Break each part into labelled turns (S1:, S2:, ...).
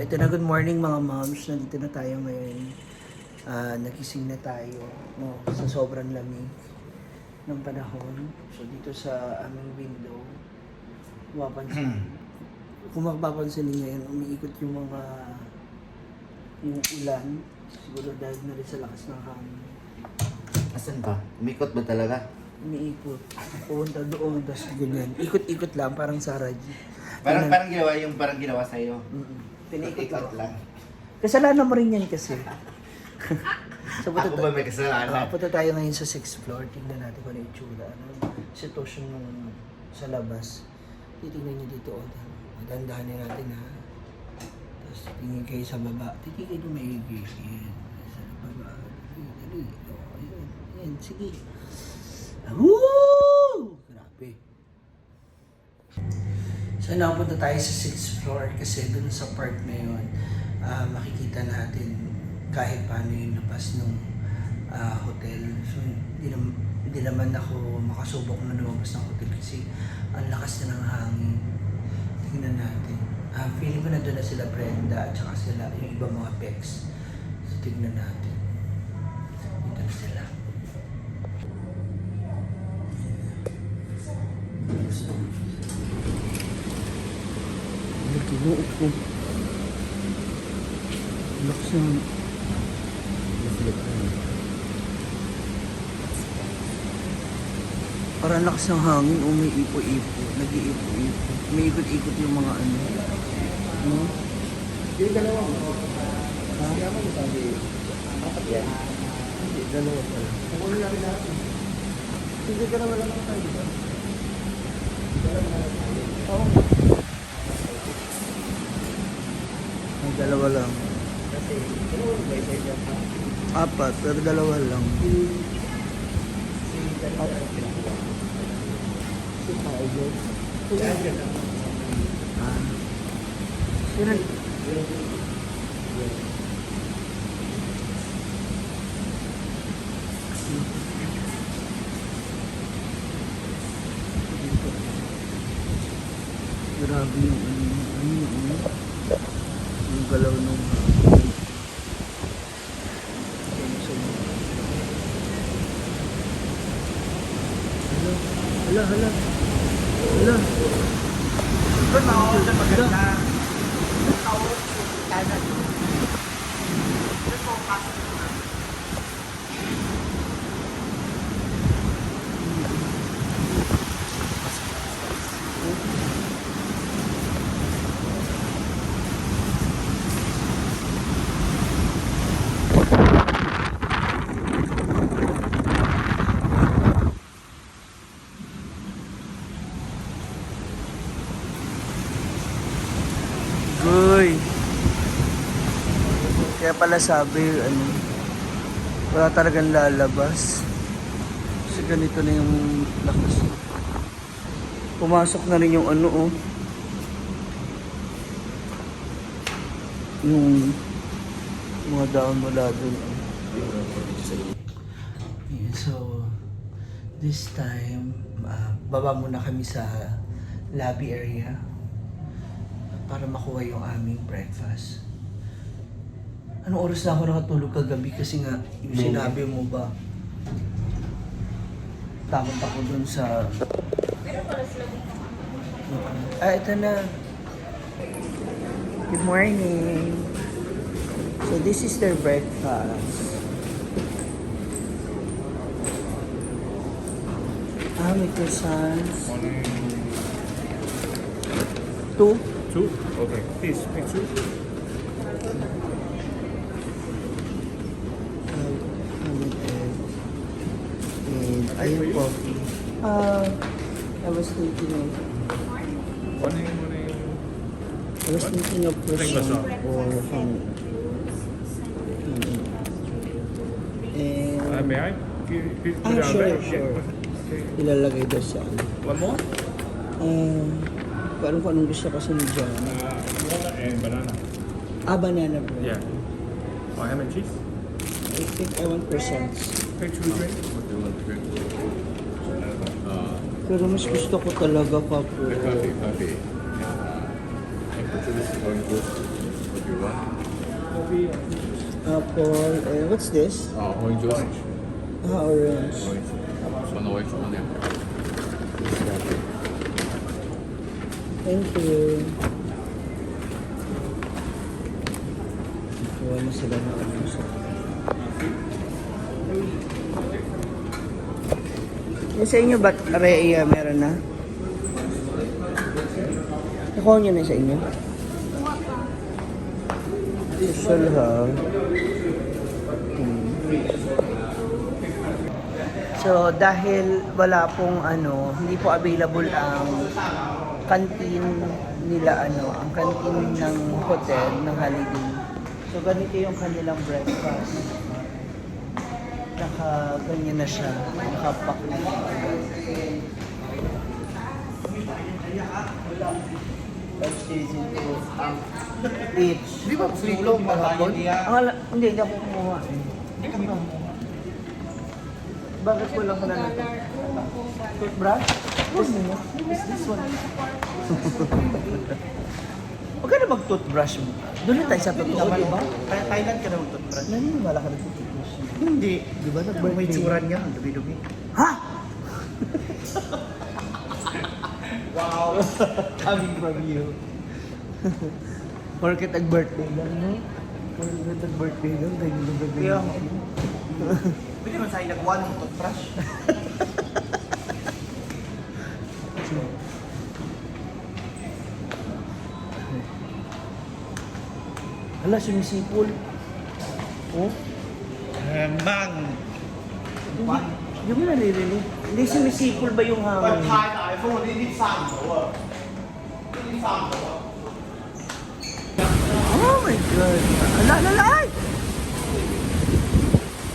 S1: ito na, good morning mga moms. Nandito na tayo ngayon. Nagising na tayo no, sa sobrang lamig ng panahon. So dito sa aming window, kung mapapansin niyo ngayon, umiikot yung ulan. Siguro dahil na rin sa lakas ng hangin.
S2: Asan ba? Umikot ba talaga?
S1: Umiikot. Pupunta doon, tapos ganyan. Ikot-ikot lang, parang sa Raji.
S2: Parang ginawa sa'yo.
S1: Pinikot
S2: lang.
S1: Kasalanan mo rin yan kasi. So,
S2: Ako ba may kasalanan?
S1: punta tayo ngayon sa 6th floor. Tingnan natin kung ano yung itsura. Ano sitwasyon nung sa labas. Titingnan niyo dito. Dahan-dahanin natin ha. Tapos tingin kayo sa baba. Titingin kayo maigi. Yan. Sa baba. Dali. Ayun. Yan. Sige. Woo! Grabe. So napunta tayo sa 6th floor kasi dun sa part na yun, makikita natin kahit paano yung labas ng hotel. So hindi naman ako makasubok na lumabas ng hotel kasi ang lakas na ng hangin. Tingnan natin. Feeling ko na doon na sila Brenda at saka sila yung ibang mga pecs. So tingnan natin. Dito na sila. Kinuot ko. Lakas ng... Parang lakas ng hangin o may ipo-ipo. Nag-iipo-ipo. May ikot-ikot yung mga ano. No? Yung dalawa mo. Ha? Kaya mo sabi. Apat yan. Hindi, dalawa pala. Kung ano lang natin. Hindi ka naman lang tayo, di ba? Oo. Dalawa lang. Kasi, apat, pero dalawa lang. Apat. Si Tiger. Sino? Grabe yung yung galaw nung hala ito na ako sa maganda ako kanan ito pasok na Uy. Kaya pala sabi, wala talagang lalabas. Kasi ganito na yung lakas. Pumasok na rin yung yung mga daon mula dun. Yeah, so, this time, baba muna kami sa lobby area para makuha yung aming breakfast. Anong oras na ako nakatulog kagabi kasi nga yung sinabi mo ba takot ako dun sa ito na. Good morning. So this is their breakfast. May croissants. Two?
S3: Two? Okay. Please, pick two.
S1: And ayun coffee. I was thinking of croissant or honey. And
S3: May I? Please put down
S1: sure,
S3: there.
S1: sure.
S3: Okay.
S1: Ilalagay daw sa ano.
S3: One more?
S1: Parang kung anong gusto kasi ni John.
S3: Water and banana.
S1: Banana bread.
S3: Yeah. Oh, ham and cheese?
S1: I think I want croissants.
S3: Okay, two drinks.
S4: What do you want to drink?
S1: Pero mas gusto ko talaga
S4: The coffee. Unfortunately, this is going good. What do you
S3: you want?
S1: Apple, and what's this?
S3: Orange juice.
S1: Orange.
S3: Orange. This one orange one there.
S1: Thank you. Kuha mo sila ng ano sa... Yung sa inyo ba't Rhea meron na? Nakuha nyo na sa inyo? Usual ha. So dahil wala pong ano, hindi po available ang canteen nila ang canteen ng hotel ng Holiday. So ganito yung kanilang breakfast. Ganyan na siya, nakapack na. Each.
S2: Di ba free flow kahapon?
S1: Hindi ako kumuha. Hindi ka kumuha. Bakit wala ka na nito? Toothbrush? This one. Huwag ka na mag-toothbrush mo. Doon na tayo sa totoo, di ba?
S2: Thailand ka na mag-toothbrush.
S1: Naniniwala ka na toothbrush.
S2: Hindi.
S1: Di ba?
S2: May tsura niya, ang dumi-dumi.
S1: Ha? Wow! Coming from you. Porket nag-birthday lang, no? Porket nag-birthday lang, ganyan yung birthday
S2: Kaya,
S1: lang.
S2: pwede man sa'yo nagkuhan ng toothbrush.
S1: Hala, sumisipol. Oh?
S2: Mang!
S1: Yung naririnig. Hindi sumisipol ba yung hangin? Oh my God. Ala, ala, ala! Ay!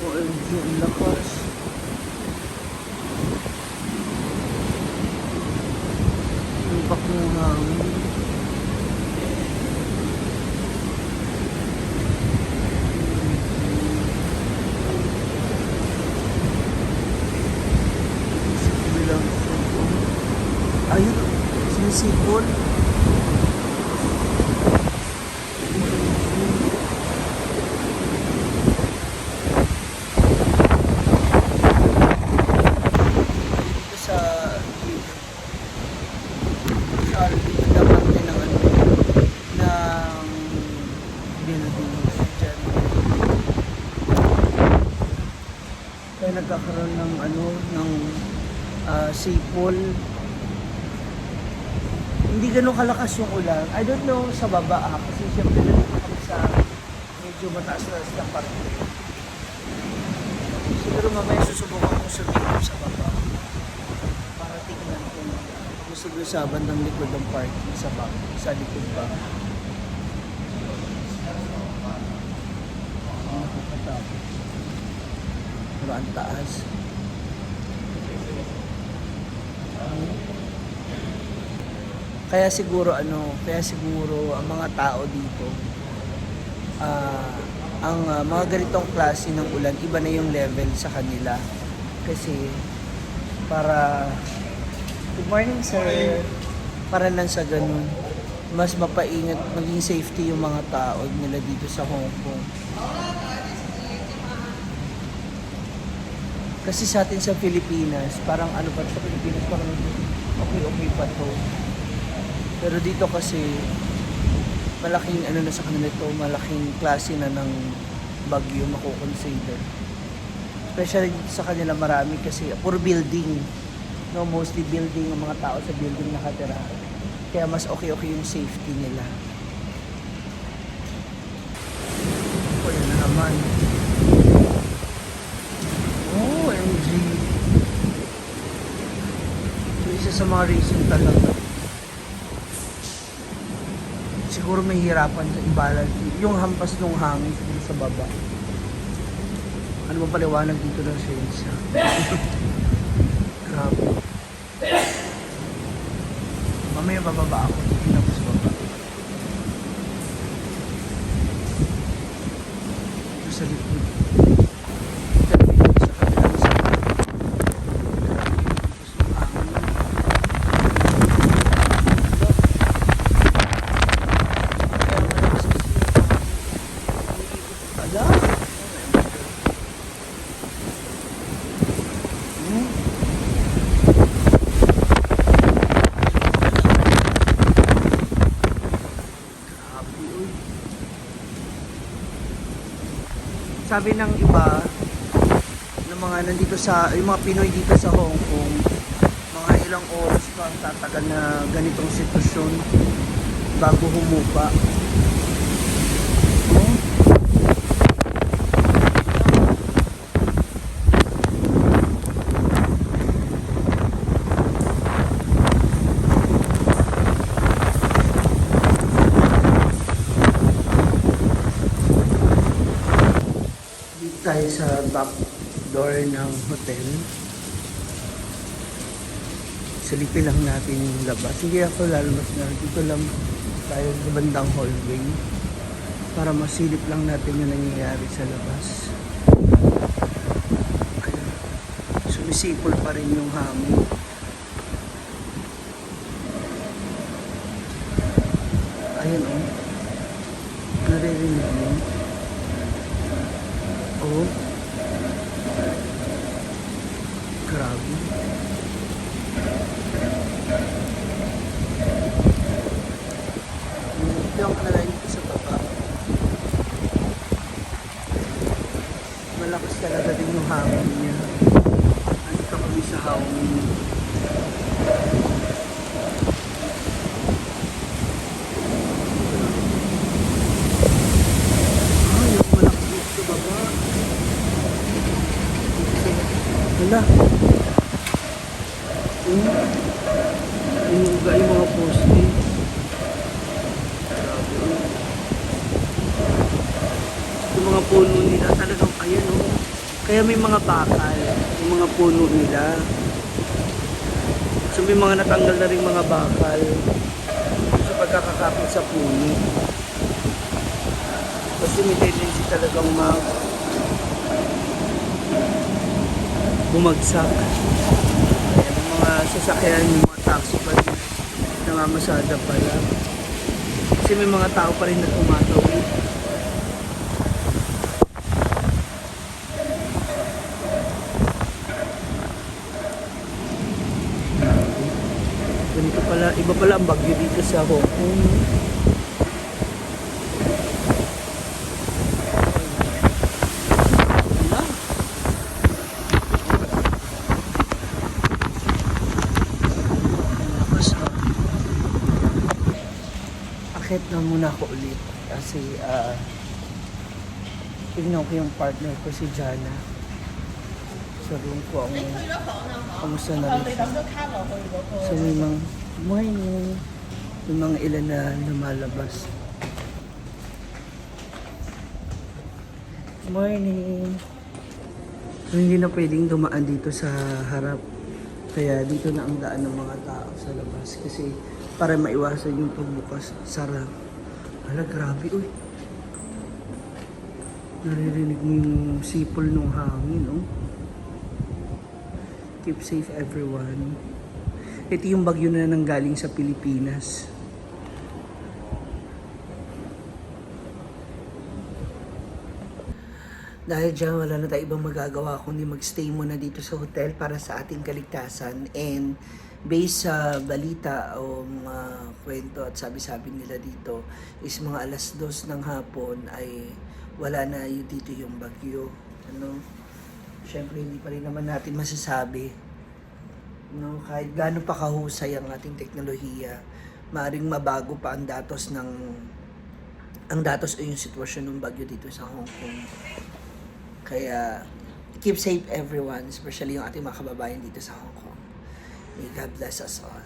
S1: OMG, ang lakas. Impact ng hangin. Bilang. Ayun, sinisipol. Sa dapat din ng ano ng buildings dyan. Kaya nagkakaroon ng ano ng sipol. Hindi ganun kalakas yung ulan. I don't know sa baba kasi syempre nandito kami sa medyo mataas na sa parte. Siguro mamaya susubukan kong sumikip sa baba para tingnan kung gusto sa bandang likod ng parking sa likod ba. Nakakatakot. Pero ang taas. Kaya siguro ang mga tao dito ang mga ganitong klase ng ulan, iba na yung level sa kanila. Kasi para good morning sir, para lang sa ganun mas mapaingat, maging safety yung mga tao nila dito sa Hong Kong. Kasi sa atin sa Pilipinas, parang ano pa sa Pilipinas, parang okay pa to. Pero dito kasi malaking ano na sa kanila ito, malaking klase na ng bagyo mako-consider. Especially dito sa kanila marami kasi puro building. No, mostly building, ang mga tao sa building nakatira. Kaya mas okay yung safety nila. O yan na naman. Oh, MG. So isa sa mga reason talaga. Siguro may hirapan sa i-balance yung hampas ng hangin dito sa baba. Ano bang paliwanag dito ng sensya? Grabe. Mamaya bababa ako. Tingnan ko sa baba. Ito sa likod. Hala. Grabe, uy. Sabi ng iba, ng mga nandito sa, yung mga Pinoy dito sa Hong Kong, mga ilang oras pa ang tatagal na ganitong sitwasyon bago humupa. Oh. Dito tayo sa back door ng hotel. Silipin lang natin yung labas. Hindi ako lalabas na. Dito lang tayo sa bandang hallway para masilip lang natin yung nangyayari sa labas. Ayun. Sumisipol pa rin yung hangin. Ayun oh. Naririnig mo? Oh. Grabe. Yung kanala dito sa baba. Malakas talaga din yung hangin niya. Ano ka kami sa hangin? Yung malakas dito sa baba. Wala. Inuuga yung mga poste. Yung mga puno nila talagang ayan oh. Kaya may mga bakal. Yung mga puno nila. So may mga natanggal na rin mga bakal sa pagkakakapit sa puno. Kasi may tendency talagang bumagsak. Ayan, yung mga sasakyan, yung mga taxi pa rin nangamasada pala. Kasi may mga tao pa rin na tumatawid. Ganito pala, iba pala ang bagyo dito sa Hong Kong. Wala. Lakas na. Akit na muna ako ulit kasi tignan ko yung partner ko si Jana. Sa room ko ang kamusta na rin siya. So may mga morning, may mga ilan na lumalabas. Morning. So, hindi na pwedeng dumaan dito sa harap. Kaya dito na ang daan ng mga tao sa labas. Kasi para maiwasan yung pagbukas, sara. Hala, grabe, uy. Naririnig mo yung sipol ng hangin, oh. Keep safe everyone. Ito yung bagyo na nanggaling sa Pilipinas. Dahil dyan, wala na tayo ibang magagawa kundi magstay muna dito sa hotel para sa ating kaligtasan. And based sa balita o mga kwento at sabi-sabi nila dito is mga 2:00 ng hapon ay wala na yung dito yung bagyo. Ano? Siyempre, hindi pa rin naman natin masasabi. No? Kahit gaano pa kahusay ang ating teknolohiya, maaaring mabago pa ang datos o yung sitwasyon ng bagyo dito sa Hong Kong. Kaya, keep safe everyone, especially yung ating mga kababayan dito sa Hong Kong. May God bless us all.